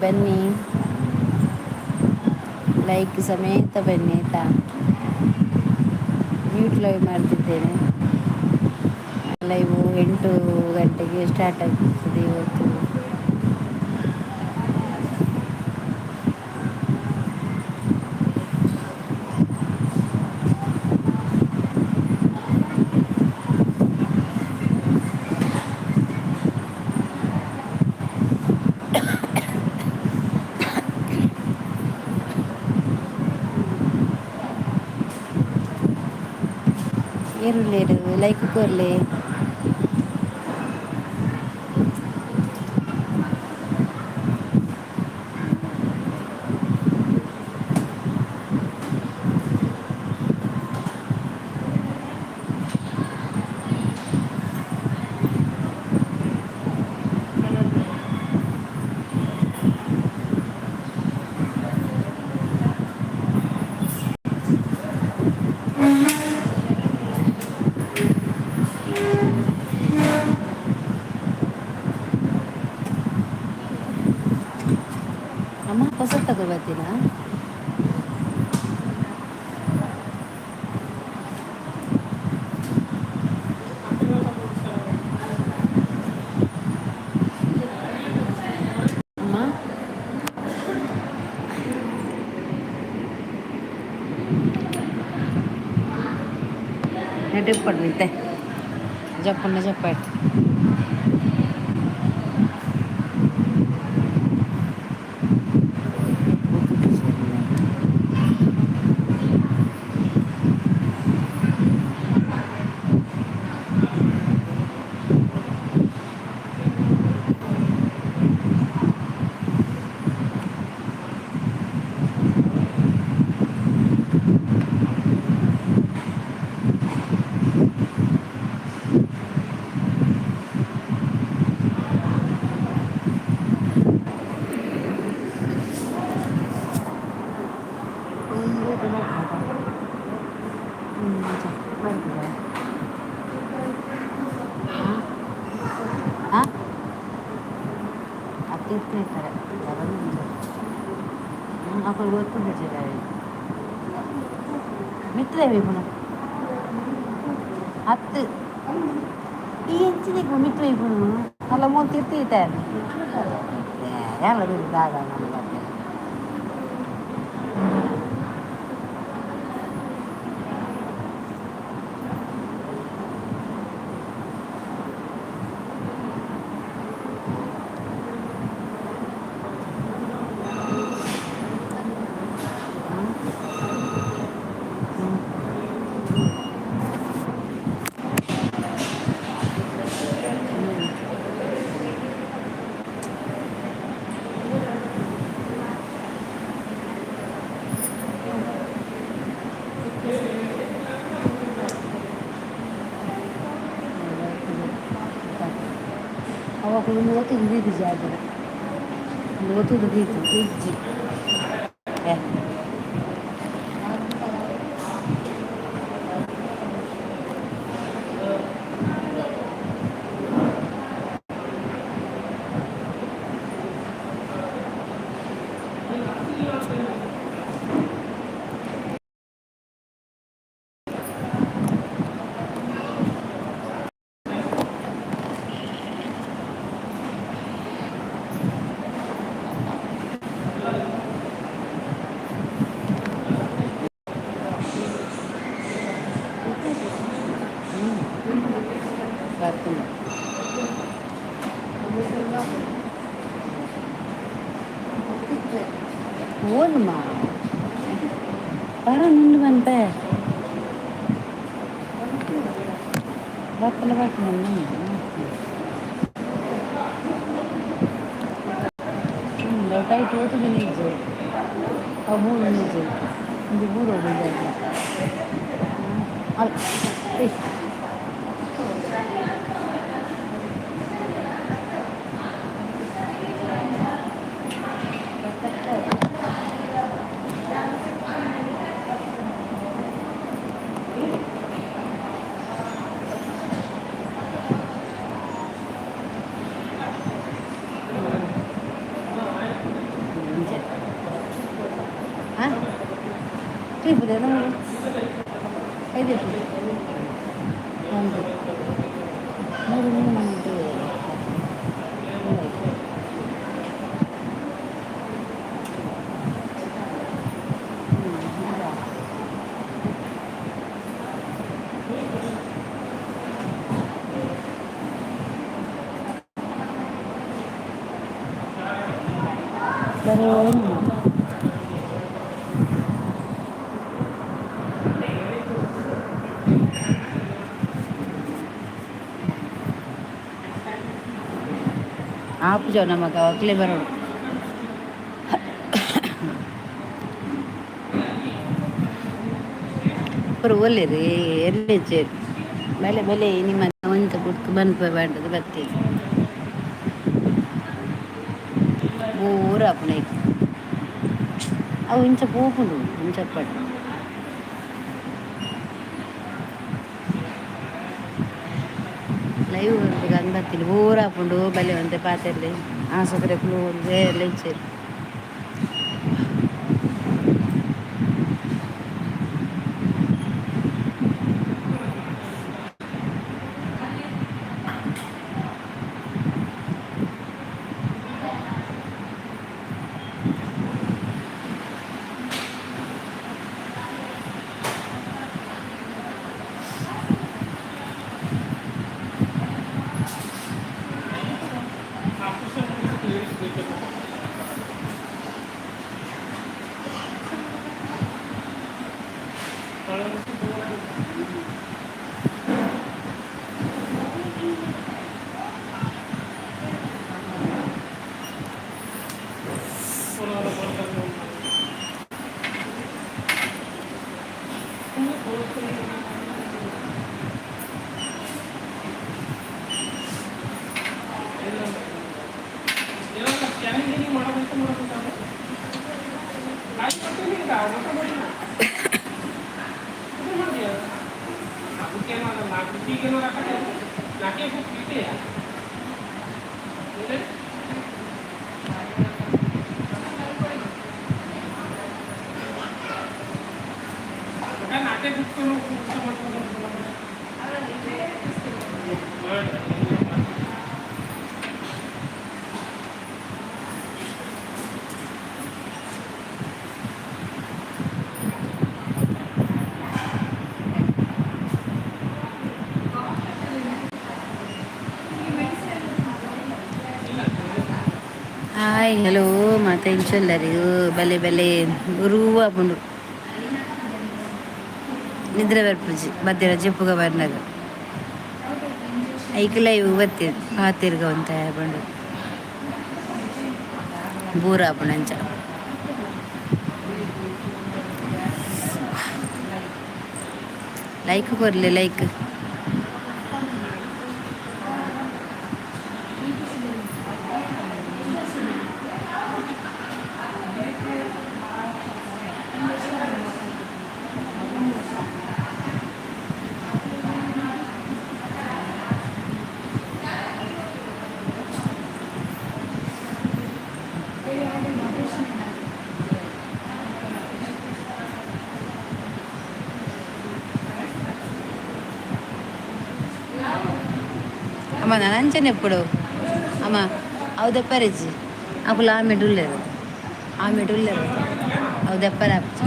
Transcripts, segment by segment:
ಬನ್ನಿ. ಲೈಕ್ ಸಮೇತ ಬನ್ನಿ ಆಯಿತಾ? ಮ್ಯೂಟ್ ಲೈವ್ ಮಾಡ್ತಿದ್ದೇನೆ. ಲೈವು 8 ಗಂಟೆಗೆ ಸ್ಟಾರ್ಟ್ ಆಗ್ತದೆ ಇವತ್ತು. ಏರುಳ್ಳೇರು ಲೈಕ್ ಕೊರ್ಲೆ. ಅಮ್ಮ ಹೊಸ ತಗೋಬತ್ತೀನಾ? ಅಮ್ಮ, ನೆಟ್ ಇತ್ತೆ ಜಪ್ಪಣ್ಣ ಜಪ್ಪಾಡು. ಅತ್ತಿರ್ತಾರೆ. ಅప్పుడు ಗೊತ್ತುಂಟು. ಮಿತ್ರವೇ ಪುನಃ ಹತ್ತು ಈ ಎಂಚಿನ ಮಿತ್ರ ಇಪ್ಪುನು ಅಲ್ಲ ಮೂರು ತಿರ್ತಿ. ಯಾಲ ದಾದ ನಮ್ಮ. ಅವಾಗ ಒಂದು ಒತ್ತುದು ದೀತಿ ಜಾಗರ ಒಂದು ಒತ್ತುದು ದೀತು ಇಜ್ಜಿ. ಏ ಬರ್ತೀನಿ. ಓನ್ಮಾ ಬರ ನಿಂದು ಬಂತೆ ಬತ್ತಲ ಬರ್ತದೆ. ಟೈಟ್ ಓತುದು ನಿಜ. ಅವು ಮೂರು ನಿಜ ಒಂದು ಮೂರು ಹೋಗುದು ಅಲ್ಲ. ಕ್ಲಿಪ್ ಐದು ಒಂದು ಮೂರು ಮೂರು. Pero ಆಪುಜ ನಮಕ ಅಕ್ಲೆ ಬರೋಡು. ಪುರ ಒಲ್ಲೆರ್ ಎಲ್ಲೆಜ್ಜೆರ್ ಬಲೆ ಬಲೆ ನಿಮ್ಮ ಒಂತೆ ಬುಡ್ದು ಬನ್ಪ ಬಂಡದು ಬತ್ತೀರಿ ಬೋರ್ ಆಪುಂಡು ಐಕ್. ಅವು ಇಂಚ ಪೋಪುಂಡು ಇಂಚಪ್ಪಡ್. ಲೈವ್ ಅಂದ್ ಬತ್ತಿನಿ, ಬೋರ್ ಆಪುಂಡು. ಬಲೆ ಒಂತೆ ಪಾತೆರ್ಲೆ ಆಸಕ್ರೆ ಏರ್ಲ ಇಜ್ಜೆರ್. ಹಾಯ್, ಹಲೋ, ಮಾತ ಇಂಚೊಲ್ಲರು? ಬಲೆ ಬಲೆ, ರುವ್ವ ಆಪುಂಡು. ನಿದ್ರೆ ಬರ್ಪುಜಿ ಮಧ್ಯಾಹ್ನ ಜೆಪ್ಪುಗ ಬರ್ನಾಗ. ಐಕ್ ಲೈವ್ ಬತ್ತೀರ್ ಪಾತೆರ್ಗ ಒಂತೆ ಪಂಡು ಬೋರ್ ಆಪುಂಡು ಅಂಚ. ಲೈಕ್ ಕೊರ್ಲೆ, ಲೈಕ್. ಅಮ್ಮ, ನಾನು ಅಂಚನೆ ಎಪ್ಪಡು ಅಮ್ಮ. ಅವು ದೆಪ್ಪರಿಜ್ಜಿ, ಅಕುಲು ಆಮೆಡ್ ಉಲ್ಲೆರ್, ಆಮೆಡ್ ಉಲ್ಲೆರ್. ಅವು ದೆಪ್ಪರೆ ಆಪುಜಿ.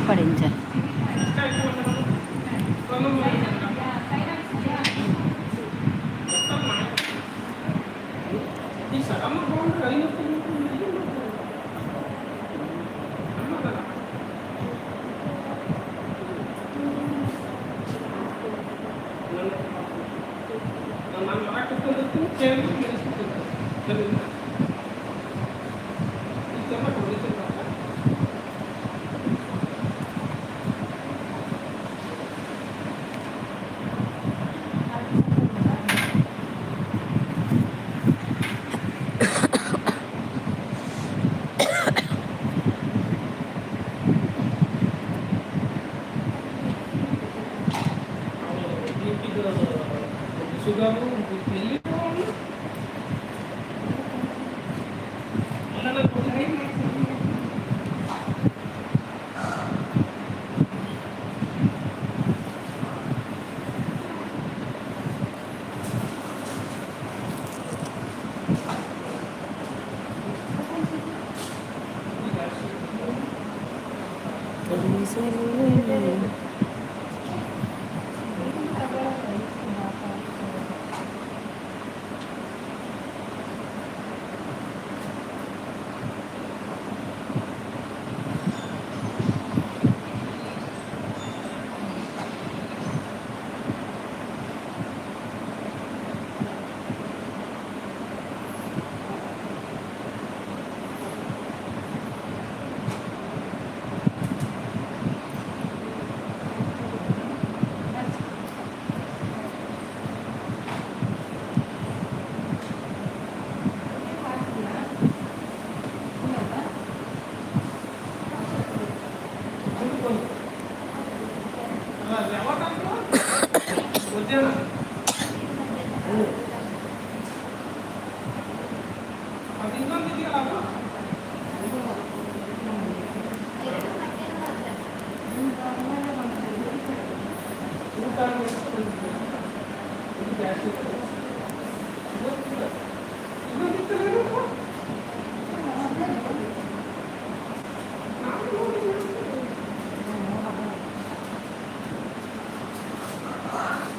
ಪಡಿಂಚ.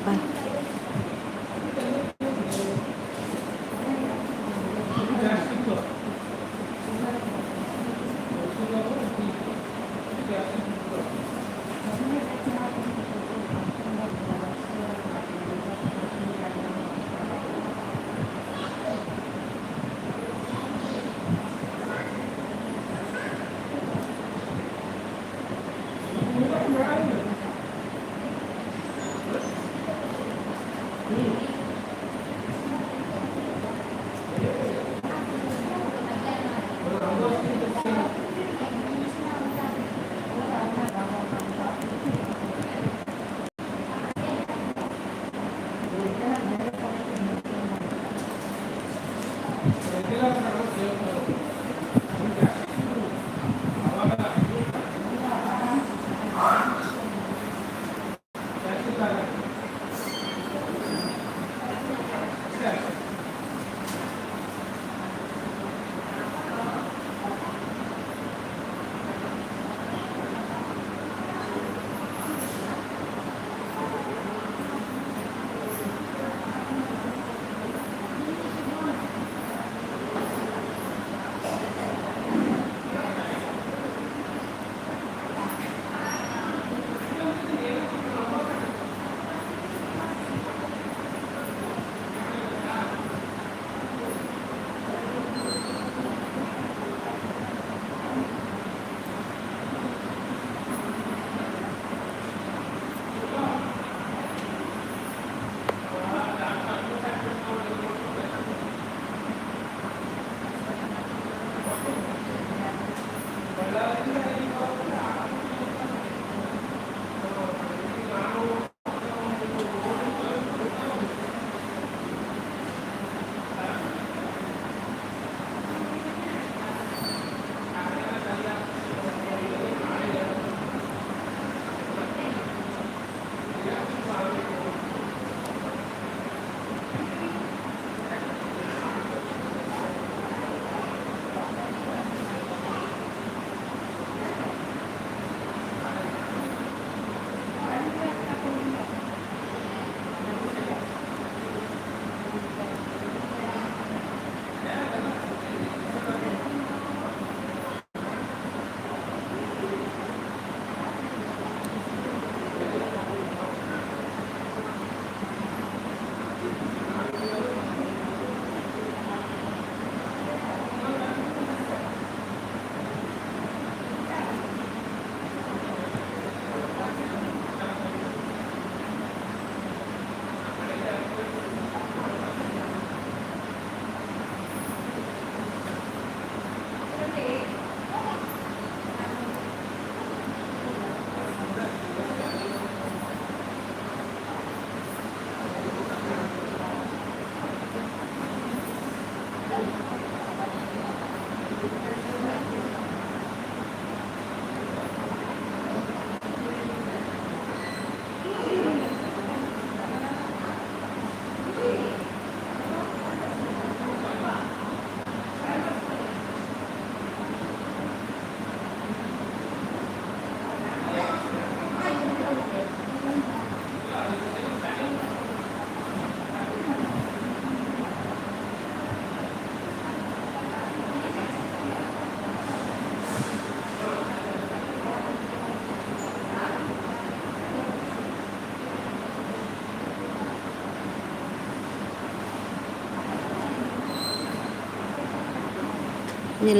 Bye.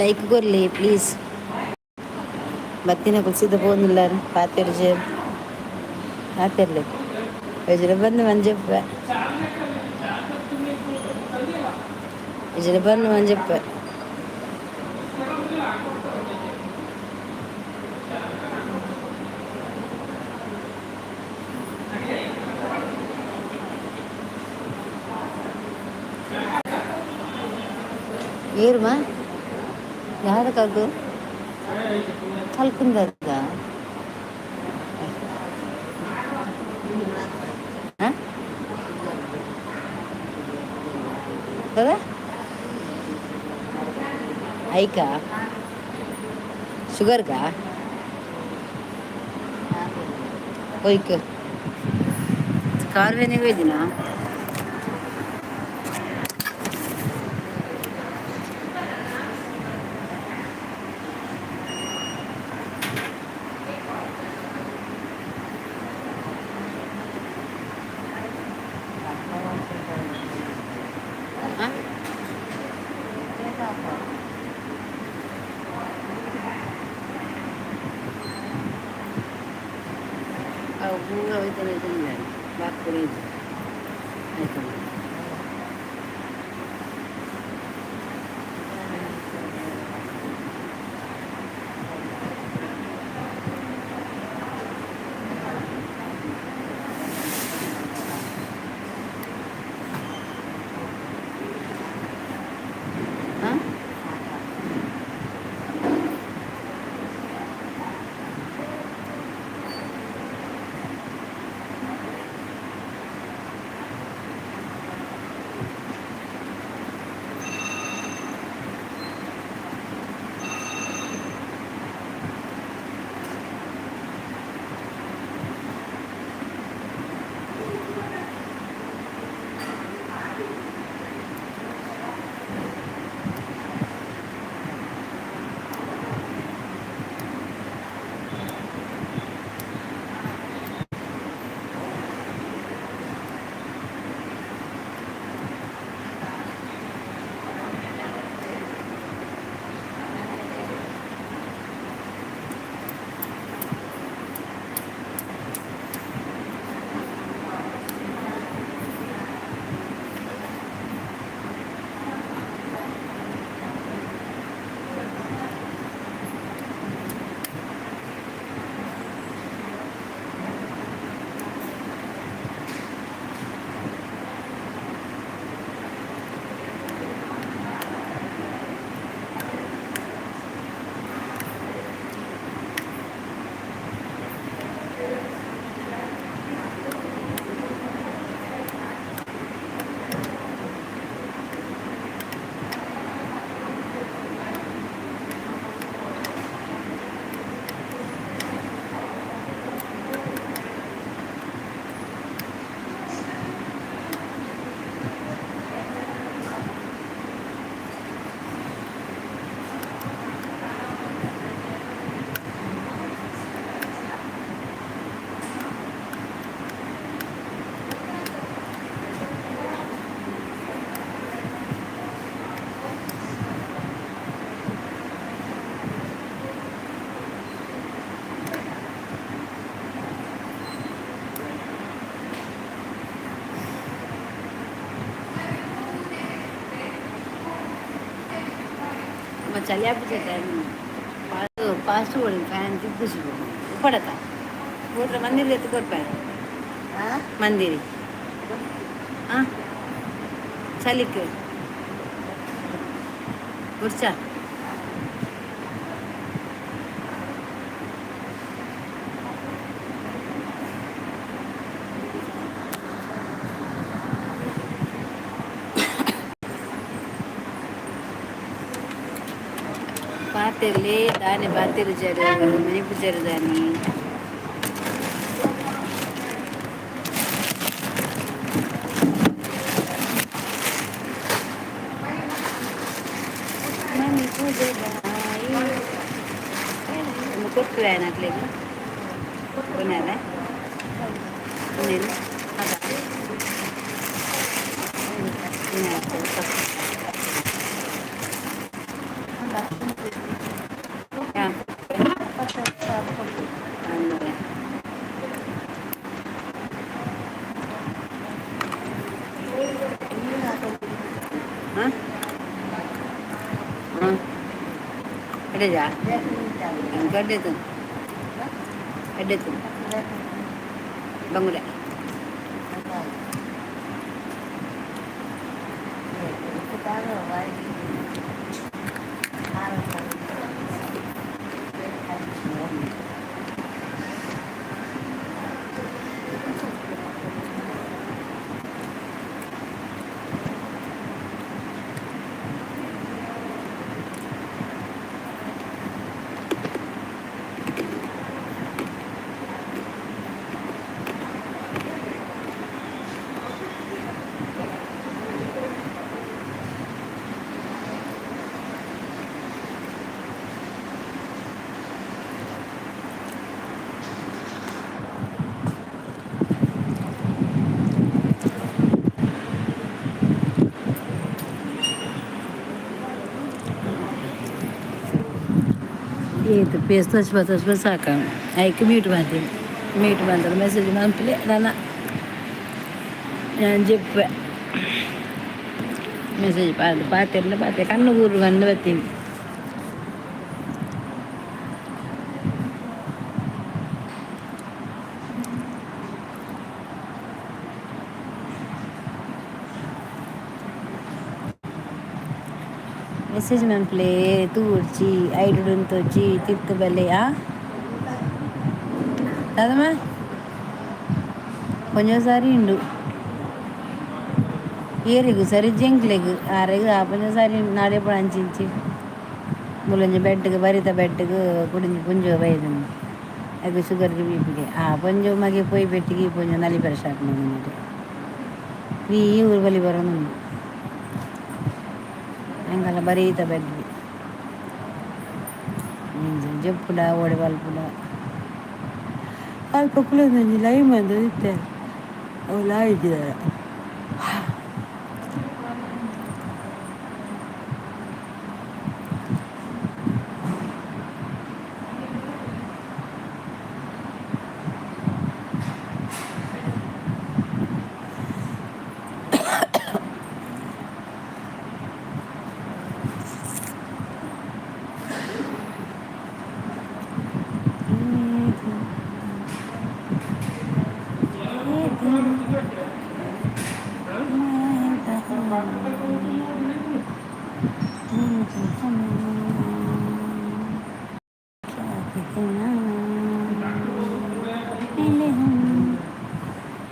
ಲೈಕ್ ಕೊರ್ಲಿ ಪ್ಲೀಸ್. ಬತ್ತಿನ ಕುಸಿದ ಪೋನಿಲ್ಲಾರ ಪಾತೆರ್ಜೆ ಪಾತೆರ್ಲೆ ಯಜನ ಬಂದು ಮಂಜಪ್ಪ ಯಜನ ಬಂದು ಮಂಜಪ್ಪ. ಏರ್ಮಾ ಯಾವ್ದಕ್ಕಾಗು ಕಲ್ಕುಂದದ? కదా ఐకా షుగర్గా పోయిక్ ಕಾರ್ವೆನಿಗೆ ಹೋಯ್ದಿನಾ? ಪೂರ ಹೋಯ್ತಾನೆ ಬಾಕ್ಪುರಿ ಆಯ್ತು. ಹಾಂ. ಚಳಿ ಆಗ್ಬಿಟ್ಟೆ ಟೈಮ್ ಫಾಸ್ಟ್ ಓಡಿ ಫ್ಯಾನ್ ತಿಗ್ಗಿಸಿ ಉಪ್ಪಡತ ಊಟ ಮಂದಿರ ಎತ್ತು ಕೊಡ್ಪ ಮಂದಿರಿ ಹಾಂ ಚಲಿಕ್ ಗುಡ್ಚ. ಪಾತೆರ್ಲಿ ದಾನೆ ಪಾತೆರ್ ಮನೆ ಪೂಜಾರಿ ದಾನಿ. ಮನೆ ಪೂಜೆ ಕೊಟ್ಟುವೆ ಅಕ್ಲೆಗ್ ಕೊನಾರ ಇನ್ನೇನು ಅದ. ಎಡ್ಡೆಜಾ ಎಂಕ್ ಎಡ್ಡೆತು ಎಡ್ಡೆತು ಬಂಗುಡೆ. ಏತ್ ಪೇಸ್ ತೋಜ್ಪ ತೋಜ್ಪ ಸಾಕ ಐಕ್ ಮ್ಯೂಟ್ ಮಲ್ತೀನಿ. ಮ್ಯೂಟ್ ಮಲ್ತಾರೆ ಮೆಸೇಜ್ ಮನ್ಪುಲೆ ನನ ಯಾನ್ ಜೆಪ್ಪೆ ಮೆಸೇಜ್ ಪಾಡ್ದ್ ಪಾತೆರ್ಂಡ ಪಾತೆ ಕಣ್ಣು ಬೂರು ಕಣ್ಣು ಬತ್ತೀನಿ. ಮೆಸೇಜ್ ಮನ್ಪುಲೆ ತೂವೊಡ್ಚಿ ಐಡ್ ಉಂತೊಡ್ಚಿ ತಿರ್ತ್ ಬಲ್ಲೆ ಆ ದಾದಮ್ಮ ಒಂಜೊ ಸಾರಿ ಉಂಡು ಏರೆಗ್ ಸರಿ ಜೆಂಕ್ಲೆಗ್ ಆರೆಗ್ ಆ ಪಂಜ ಸಾರಿ ನಾಳೆ ಪೂರ ಅಂಚಿ ಇಂಚಿ ಮೂಲೊಂಜಿ ಬೆಡ್ಗ್ ಬರಿತ ಬೆಡ್ಗ್ ಕುಡೊಂಜಿ ಪೊಂಜೋವು ಬೈದ್ಂಡ್ ಐಕ್ ಶುಗರ್ಗ್ ಬಿಪಿಗ್ ಆ ಪೊಂಜೋವು ಮಗೆ ಪೋಯಿ ಪೆಟ್ಟಿಗೆ ಈ ಪೊಂಜೋವು ನಲಿಪೆರೆ ಸ್ಟಾರ್ಟ್ ಮಂತೊಂದುಲ್ಲೆರ್ ಈ ಊರು ಬಲಿ ಬರೊಂದುಂಡು ಎಂಕಲ್ನ ಬರೀತ ಬೆಡ್ ಇಂಚ ಜೆಪ್ಪುಡ ಓಡೆ ಬಲ್ಪುಡ ಅಲ್ಪ ಕುಲೊಂದು ಲೈವ್ ಮಂತೊಂದು ಇತ್ತೆರ್ ಅವುಲು ಆಯಿಜಿ ದಾಲ.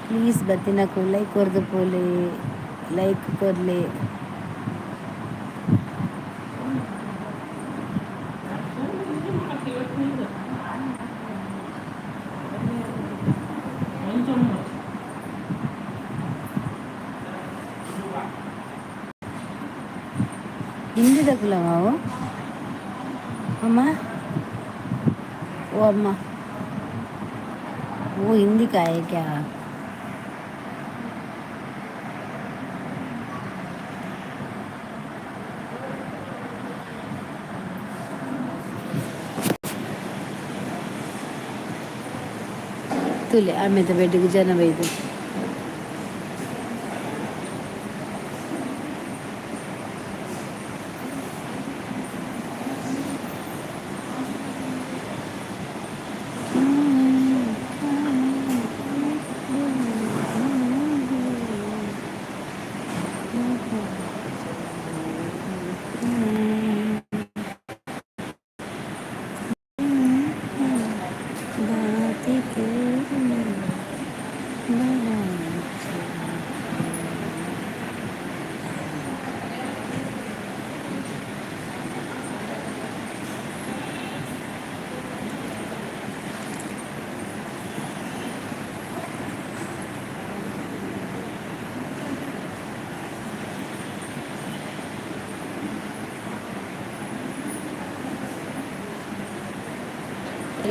ಪ್ಲೀಸ್ ಬತ್ತಿನಕು ಲೈಕ್ ಕೊರ್ದು ಪೋಲೆ, ಲೈಕ್ ಕೊರ್ಲೆ. ಹಿಂದಿದಕುಲ ಮಾವು ಅಮ್ಮ ओ अम्मा वो हिंदी का है क्या? ತೂಲೆ ಆಮೇದ ಬೆಡ್ಗ್ ಜನ ಬೈದು.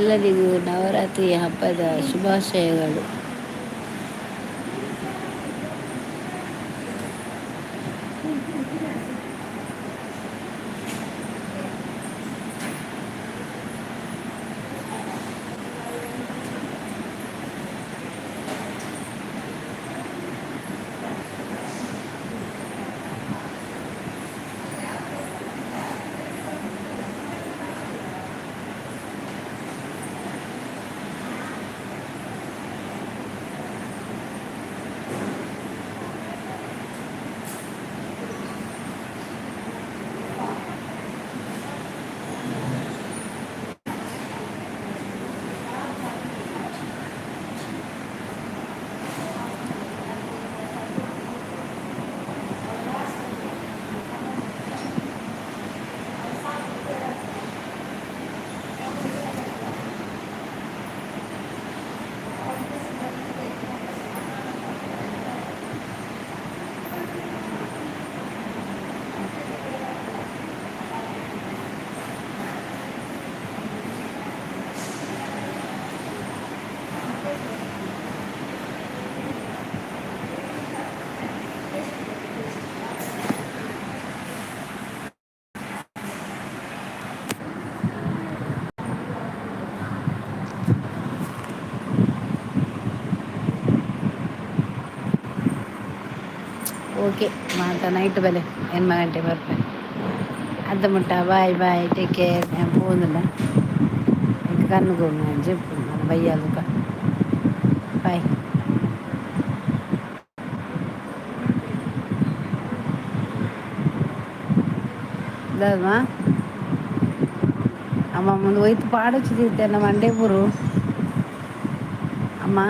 ಎಲ್ಲರಿಗೂ ನವರಾತ್ರಿಯ ಹಬ್ಬದ ಶುಭಾಶಯಗಳು. ಓಕೆ ಮಾತ ನೈಟ್ ಬಲೆ 8 ಗಂಟೆ ಬರ್ಪೆ. ಅರ್ಧ ಮುಟ್ಟ ಬಾಯ್ ಬಾಯ್, ಟೇಕ್ ಕೇರ್. ಪೋವೊಂದುಲ್ಲೆ, ಎಂಕ್ ಕಣ್ಣು ಜೆಪ್ಪು ಬಯ್ಯ. ಬಾಯ್. ದಾದಮ್ಮ ಅಮ್ಮ ಮುಂದು ಒಯ್ತು ಪಾಡೊಚ್ಚಿ ತೀರ್ತೆ ಮಂಡೇಪುರು ಅಮ್ಮ.